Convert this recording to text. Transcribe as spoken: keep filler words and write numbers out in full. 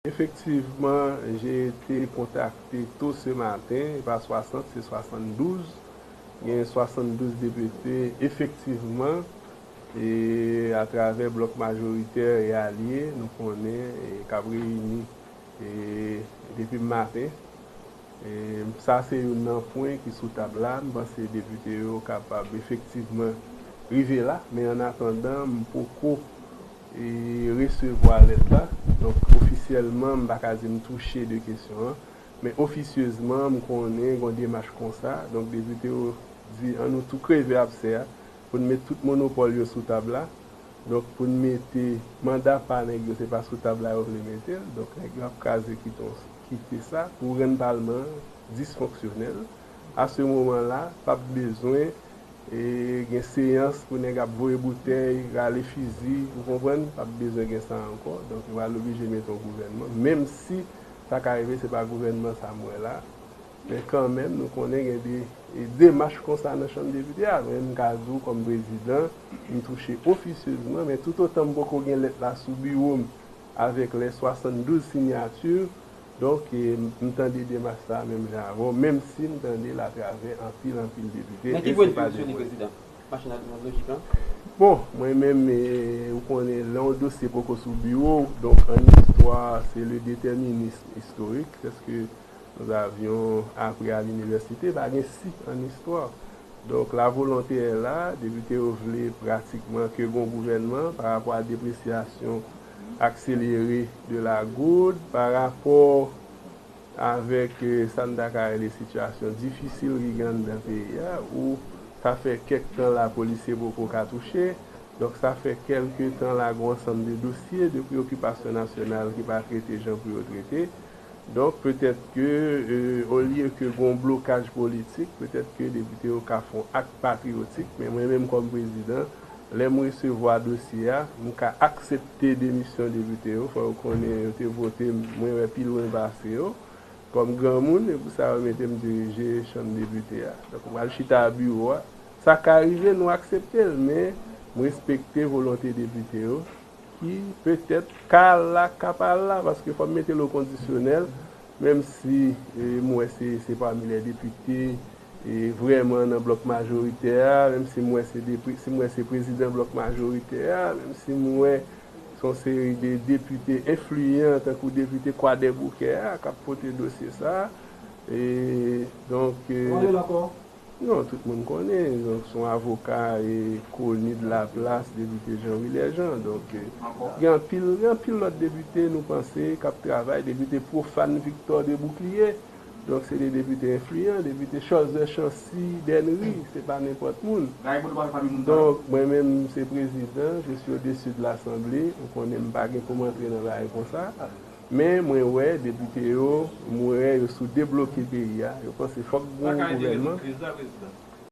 Effectivement, j'ai été contacté tôt ce matin, e pa swasant, se swasanndouz. Gen swasanndouz depite, efektivman, e atravè blòk majoritè e alye, nou konnen, e k ap reyini, e depi maten. E sa se youn nan pwen ki sou tab la. M panse depite yo kapab efektivman rive la, men an atandan, m poko, e, resevwa lèt la. Donk, ofisyèlman, m pa ka di m touche de kesyon an, men ofisyezman, m konnen gon demach konsa. Donk, depite yo di, ann nou tou kreve absè a, pou n met tout monopòl yo sou tab la. Donk, pou n mete manda pa nèg yo, se pa sou tab la yo vle mete l. Donk, nèg yo ap kraze kiton, kite sa pou rann palman an disfonksyonèl. A se moman la, p ap bezwen, e, gen seyans pou nèg ap voye boutèy, rale fizi, ou konprann? P ap bezwen gen sa ankò. Donk, yo pral oblije mete yon gouvènman. Menm si sa ka rive, se pa gouvènman sa m wè la. Men kanmenm, nou konnen gen de, e, demach konsa nan Chanm Depite a. Mwen, m ka di w kòm prezidan, m touche ofisyezman, men toutotan m poko gen lèt la sou biwo m avèk lè swasanndouz sinyati, donk, e, m, m tande demach sa a menm jan avè w, menm si m tande l atravè anpil, anpil depite, Men ki e pwen se de pa vue de sou li, mwen. Prezidan? Machin nan lojik lan? Bon, mwen menm, e, ou konnen, lè yon dosye poko sou biwo w, donk, an istwa, se le déterminisme historique, c'est ce que nous avions appris à l'université, pa gen si an istwa. Donk, la volonté est là, depite yo vle pratikman ke gon gouvènman pa rapò a depresyasyon akselere de la goud, pa rapò avèk, e, sa n ta ka rele sitiyasyon difisil ki gen anndan peyi a, ou sa fè kèk tan la polisye poko ka touche. Donk, sa fè kèlke tan la gon ansanm de dosye de preyokipasyon nasyonal ki pa trete jan pou yo trete. Donk, petèt ke, e, olye ke gon blokaj politik, petèt ke depite yo ka fè yon ak patriyotik, men mwen menm kòm prezidan, lè m resevwa dosye a, m ka aksepte demisyon depite yo. Fò yo konnen yo te vote m, mwen wè pi lwen pase yo. Kòm granmoun, e pou sa yo mete m dirije chanm depite a. Donk, m pral chita a biwo a. Sa ka rive, nou aksepte l, men m respekte volonte depite yo, ki petèt ka al la, ka pa al la, paske fò m mete l o kondisyonèl, menm si, e, m wè se, se pami lè depite, e, vrèman nan blòk majoritè a, menm si m wè se depi, si m wè se prezidan blòk majoritè a, menm si m wè se yon seri de depite enfliyan, tankou depite Kwadèboukè a, k ap pote dosye sa a. E, donk, e, Kòman l rele ankò? Non, tout moun konnen, donk, se yon avoka e koni de la plas, depite Jean Willet Jean. Donk, e, gen anpil, gen anpil lòt depite, nou panse, k ap travay, depite Profane Victor de Bouclier. Donk, se de depite enfliyan, depite Cholzer Chancy Dennery, se pa nenpòt moun. Donk, mwen menm, se prezidan, je suis au-dessus de l'Assemblée, ou konnen m pa gen pou m antre nan bagay konsa. Men, mwen wè, depite yo, mwen wè yo sou debloke peyi a, yo panse fòk gon gouvènman.